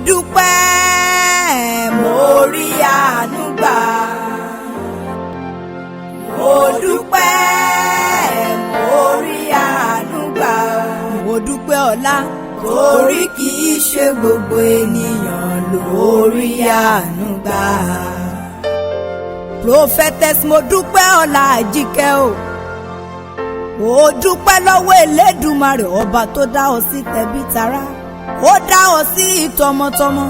Dúpẹ́, mo rí àánú gbà. Mo dúpẹ́, mo rí àánú gbà. Mo dúpẹ́ ọlá, torí kì í ṣe gbogbo ènìyàn ló rí àánú gbà. Prophetess mo dúpẹ́ ọlá Àjíkẹ́ o. Ó dúpẹ́ lọ́wọ́ Elédùmarè, ọba tó dá ọ sí tẹbí tará, ó dá ọ sí tọmọtọmọ,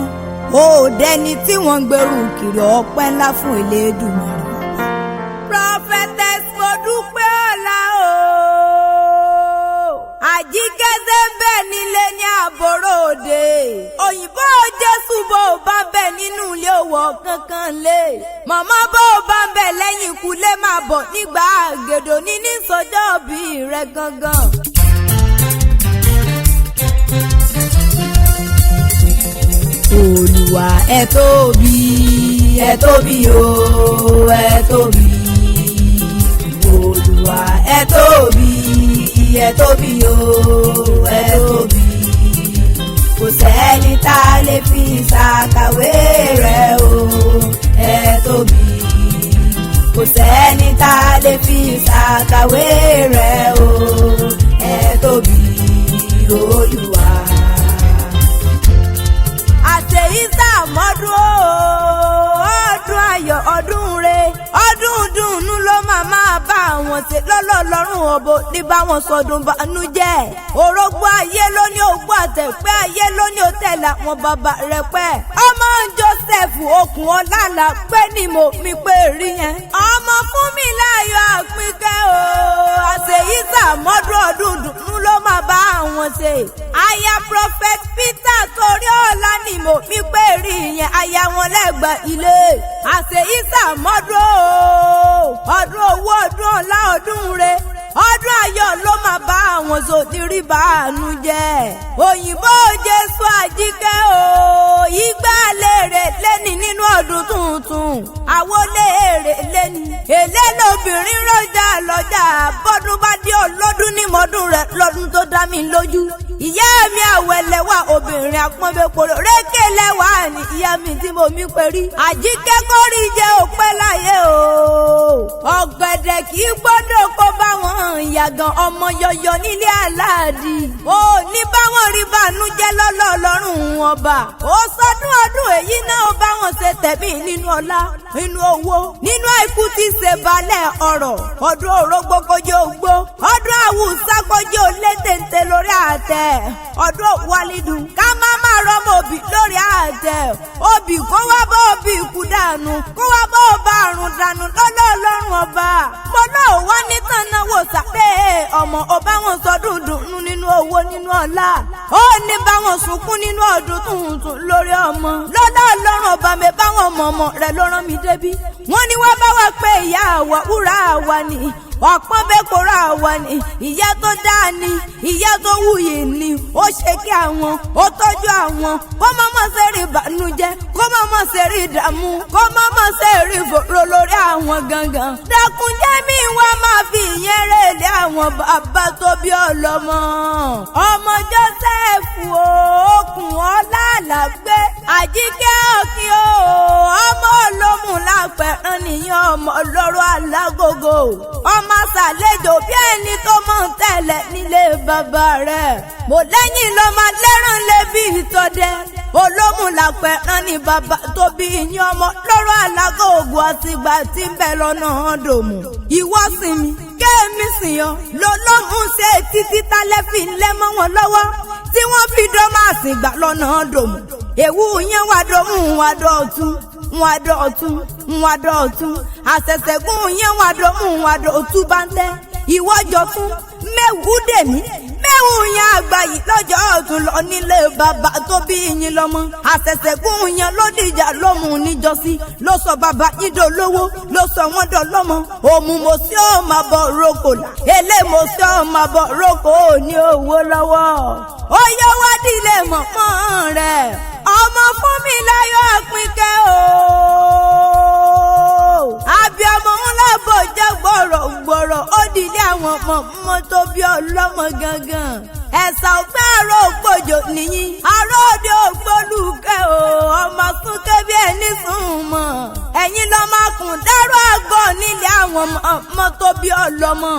ó dẹni tí wọ́n ń gbèrú kiri. Ọpẹ́ ńlá fún Elédùmarè ọba. Prophetess mo dúpẹ́ ọlá o. Àjíkẹ́ ṣe ń bẹ̀ nílé ní àbúrò òde. Òyìnbó Jésù, bó o bá ń bẹ̀ nínú ilé, òwò kankan lé. Màmá, bó o bá ń bẹ̀ lẹ́yìn ìkúlé, máa bọ̀ nígbà àgèdò níní sọjọ́ bí rẹ̀ gangan. Olúwa, ẹ tóbi, ẹ tóbi o, ẹ tóbi. Olúwa, ẹ tóbi, ẹ tóbi o, ẹ tóbi. Kò sẹ́ni tá a lè fi ṣàkàwé rẹ̀ o, ẹ tóbi. Kò sẹ́ni tá a lè fi ṣàkàwé rẹ̀ o, ẹ tóbi, Olúwa. Àṣeyíṣà mọ́dún o, ọdún ayọ̀, ọdún re, ọdún dùnnú ló máa máa bá àwọn ṣe lọ́lọ́lọ́rùn òbò ní báwọn sọdún bànújẹ́. Orógbó ayé ló ní ògbó, àtẹ̀pẹ́ ayé ló ní òtẹ̀lẹ̀ àwọn bàbá rẹ̀ pẹ́. Ọmọ Joseph okùn ọ̀làlà pé ni mo mi pé rí yẹn. Ọmọ fún mi láyọ̀ àpínkẹ́ o. Àṣeyíṣà mọ́dún, ọdún dùnnú ló máa bá àwọn ṣe. Aya Prophet Peter torí ọ̀la ni mo mi pé rí yẹn, aya wọn lẹ́gbàá ilé. Àṣeyíṣà mọ́dún o, ọdún owó, ọdún ọ̀la, ọdún re, ọdún ayọ̀ ló máa bá àwọn sòdì rí bàánú jẹ́. Òyìnbó Jésù Àjíkẹ́ o, ìgbà léèrè lẹ́ni nínú ọdún tuntun. Àwọn léèrè lẹ́ni. Èlé lobìnrin rọjà lọ́jà, bọ́dún bá dé ọlọ́dún ní mọ́dún rẹ̀ lọ́dún tó dá mi lójú. Ìyá mi àwẹ̀lẹ̀wà, obìnrin àpọ́nbẹ́pọ̀lọ́ rékè lẹ́wà ní ìyá mi tí mo mi pẹ̀rí. Àjíkẹ́ kórìí jẹ́ òpẹ́ láyé o. Ọ̀gẹ̀dẹ̀ kì í gbọ́dọ̀ kó bá wọn yàgàn, ọmọ yọyọ nílé aláàdì. Ó ní báwọn rí bànújẹ́ lọ́lọ́ lọ́rùn ọba. Ó sọdún ọdún èyí náà, ó bá wọn ṣe tẹ̀mí nínú ọlá, nínú owó, nínú àìkú tí ṣe balẹ̀ ọ̀rọ̀. Ọdún orógbó kọjá ògbó, ọdún àwùsá kọjá òlé téńté lórí àtẹ. Ọdún wálídùn ká má má rọmọ òbí lórí àtẹ. Òbí kó wá bá òbí ikú dànù, kó wá bá ọba àrùn dànù lọ́lọ́ lọ́rùn ọba. Mo náà wá nítàn náà wò sàpé ọmọ ọba wọn sọdún dùnú nínú owó, nínú ọlá. Ó ní báwọn sunkún nínú ọdún tuntun lórí ọmọ. Lọ́lá ọlọ́run ọba mi, báwọn mọ̀mọ́ rẹ̀ ló rán mi débí. Wọ́n ní wá bá wa pé ìyá àwa wúrà àwa ni ọ̀pọ̀ bẹ́ẹ̀ kóra àwa ni ìyá tó dáa ni, ìyá tó wuyì ni. Ó ṣe kí àwọn ó tọ́jú àwọn, kó má mọ̀ ṣe rí ìbànújẹ́, kó má mọ̀ ṣe rí ìdààmú, kó má mọ̀ ṣe rí ìfòró lórí àwọn gangan. Dákunjẹ́ mi wá máa fi ìyẹn rèlé àwọn bàbá tó bí ọlọ́mọ. Ọmọ Joseph okùn ọ̀làlà gbé Àjíkẹ́ ọ̀kí o, ọmọ olómù lápẹ̀rán nìyẹn, ọmọ ọlọ́rọ̀ alágógó, ọmọ àṣàlejò bí ẹni tó mọ̀ ń tẹ̀lẹ̀ nílé bàbá rẹ̀. Mo lẹ́yìn ló máa lẹ́ràn lébi ìtọ́dẹ. Olómù làpẹ̀rán ní bàbá tó bí yín, ọmọ lọ́rọ̀ alágógó, àtìgbà tí ń bẹ lọ́nà dòmù. Ìwọ sinmi kéèmí sìn ọ́ lọ́lọ́mù ṣe títí tálẹ́ fi ń lẹ́ mọ́ wọn lọ́wọ́ tí wọ́n fi dán máa sìn gbà lọ́nà dòmù. Èwú yẹn wà dọ́mù wà dọ̀tún wà dọ̀tún wà dọ̀tún. Àṣẹ̀ṣẹ̀gùn yẹn wà dọ́mù wà dọ̀tún bá ń tẹ́. Ìwọ́jọ tún mẹ́wù dèmí mẹ́wù yẹn àgbà yìí lọ́jọ́ ọ̀tún lọ nílé bàbá tó bí yín lọ́mọ. Àṣẹ̀ṣẹ̀gùn yẹn ló dìjà lómù níjọ́sí, ló sọ bàbá yín dolówó, ló sọ wọ́n dọlọ́mọ. Òmù mo sí ọ̀ máa bọ̀ roko là, èlé mo sí ọ̀ máa bọ̀ roko ní owó lọ́wọ́. Ó yọ wá dílé mọ̀mọ́ rẹ̀, ọmọ fún mi láyọ̀ àpínkẹ́ o. Àbíọmọ ńlá bò jẹ́ gbọ̀rọ̀gbọ̀rọ̀, ó dìlé àwọn ọmọ mọ́ tó bí ọlọ́mọ gangan. Ẹ̀sà ọgbẹ́ Aró ògbójò nìyí, aró òde ògbólùkẹ́ o, ọmọ súnkẹ́ bí ẹni sùn mọ́. Ẹ̀yin lọ́ máa kùn dárò àgọ́ nílé àwọn ọmọ tó bí ọlọ́mọ.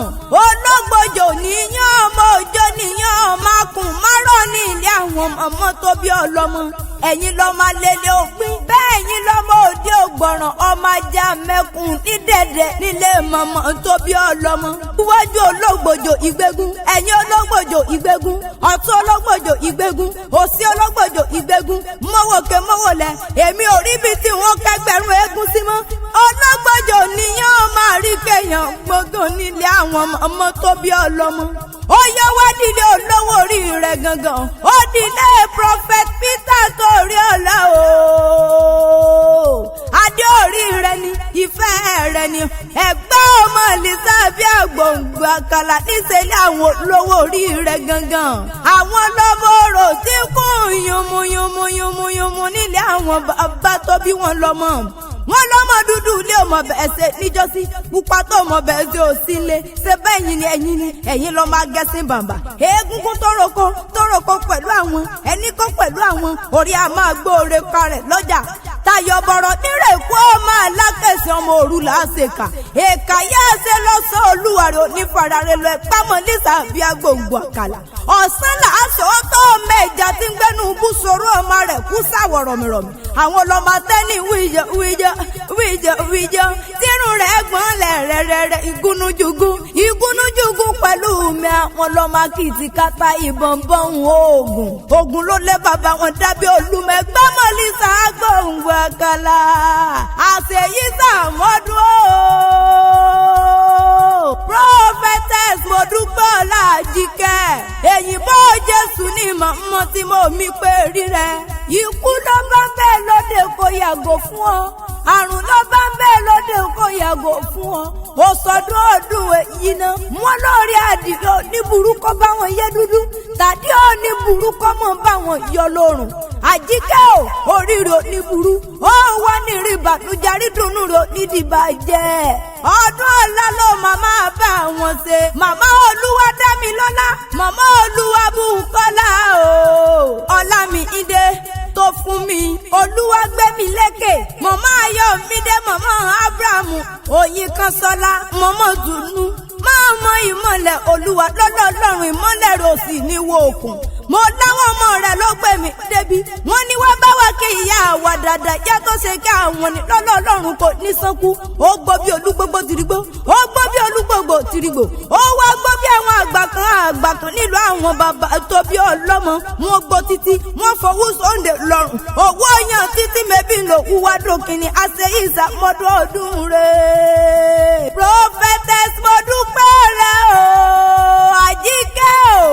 Ológbòjò níyàn, ọmọ òjò níyàn, ọmọ akùn márọ̀ nílé àwọn ọmọ tó bí ọlọ́mọ. Ẹ̀yin lọ́ máa lélẹ̀ òpin, bẹ́ẹ̀ ẹ̀yin lọ́mọ òde ògbọ̀ràn, ọmọ ajá mẹ́kùn ní dẹ̀dẹ̀ nílé mọ̀mọ́ tó bí ọlọ́mọ. Iwájú ológbòjò ìgbégún, ẹ̀yin ológbòjò ìgbégún, ọ̀tún ológbòjò ìgbégún, òsì ológbòjò ìgbégún, mọ́wòkè mọ́wòlẹ̀, èmi ò rí ibi tí wọ́n kẹgbẹ̀rún eégún sí mọ́. Ológbòjò níyàn máa rí kéèyàn gbógun nílé àwọn ọmọ tó bí ọlọ́mọ. Ó yẹ wá dílé olówó orí rẹ̀ gangan, ó dílé Prophet Peter torí ọ̀la o. Adé orí rẹ̀ ni, ìfẹ́ rẹ̀ ni, ẹ̀gbọ́n ọmọ Elizabeth àgbòǹgbò àkàlà níṣẹ́lẹ̀ àwọn olówó orí rẹ̀ gangan. Àwọn lọ́mọ orò tí kún yùmùyùmùyùmùyùmù nílé àwọn bàbá tó bí wọn lọ́mọ. Wọ́n lọ́mọ dúdú ilé ọmọ bẹ́ẹ̀ ṣe níjọ́sí, pupa tó ọmọ bẹ́ẹ̀ ṣe ò sí ilé ṣe bẹ́ẹ̀ yín ni, ẹ̀yin ni, ẹ̀yin lọ́ máa gẹ́sìn bàǹbà. Eégún tóroko tóroko pẹ̀lú àwọn ẹni kó pẹ̀lú àwọn orí a máa gbóore kalẹ̀ lọ́jà. Tayọ̀ bọ̀rọ̀ nírèkú ọmọ alákẹ̀sẹ̀ ọmọ òru là á ṣe kà. Èkà yá ṣe lọ́sọ̀ olúwarẹ̀ onífarare lọ ẹ̀pámọ́ Lisa bí agbóǹgbò àkàlà. Ọ̀sán là á sọ tó ọmọ ẹja tí ń gbẹ́nu bú sọ̀rọ̀ ọmọ rẹ̀ kú sáwọ̀ rọ̀mìrọ̀mì. Àwọn ọlọ́mọ tẹ́ni wíjọ wíjọ wíjọ wíjọ tírun rẹ̀ gbọ́n lẹ̀ rẹ̀rẹ̀rẹ̀ ìgúnnújugún ìgúnnújugún pẹ̀lú mi. Àwọn ọlọ́mọ kìtìkátà ìbọn bọ́hùn oògùn oògùn ló lé bàbá wọn dábí olúmọ ẹgbẹ́ mọ́ Lisa agbóǹgbò àkàlà. Àṣeyí sàmọ́dún o. Prophetess Modúpẹ́ Ọlájíkẹ́, èyìnbó Jésù ní mọ̀mọ́ tí mo mi pé rí rẹ̀. Ikú ló bá ń bẹ́ẹ̀ lóde kó yàgò fún ọ. Àrùn ló bá ń bẹ́ẹ̀ lóde kó yàgò fún ọ. Ó sọdún ọdún èyí náà. Wọ́n lórí àdìgbò ní burúkọ bá wọn yé dúdú. Tàbí ó ní burúkọ mọ̀ bá wọn yọ lórùn. Àjíkẹ́ o, oríire ò ní burú. Ó wá ní rí ìbànújẹ́ rí dùnú rò ní dìbàjẹ́. Ọdún ọ̀la ló màmá bá wọn ṣe. Màmá Olúwa dá mi lọ́lá. Màmá Olúwa Bùkọ́lá o. Ọlá mi ìdè tó fún mi. Olúwa gbé mi lékè. Màmá ayọ̀ mi dé, màmá Ábúráhámù. Oyin kan sọlá, màmá dùnú. Máa mọ ìmọ̀lẹ̀ Olúwa lọ́lọ́ Ọlọ́run, ìmọ̀lẹ̀ rẹ̀ ò sì ní wo òkun. Mo láwọn ọmọ rẹ̀ ló gbé mi débi. Wọ́n ní wá bá wa kí ìyá wa dáadáa yá tó ṣe kí àwọn ní lọ́lọ́ Ọlọ́run kò ní sánkú. Ó gbọ́ bí olúgbógbó tìrìgbó. Ó gbọ́ bí olúgbògbò tìrìgbò. Ó wá gbọ́ bí àwọn àgbà kan àgbà kan nílùú àwọn bàbá tó bí ọlọ́mọ. Wọ́n gbọ́ títí, wọ́n fọwọ́ sóńdè lọ́rùn. Owó yan títí mẹ́bí lò wúwa dókínì àṣẹ ìsàmọ́dún ọdún rẹ̀. Prophetess Modúpẹ́ rẹ̀ o, Àjíkẹ́ o,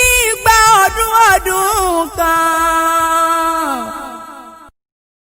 ìgbà ọdún ọdún kan.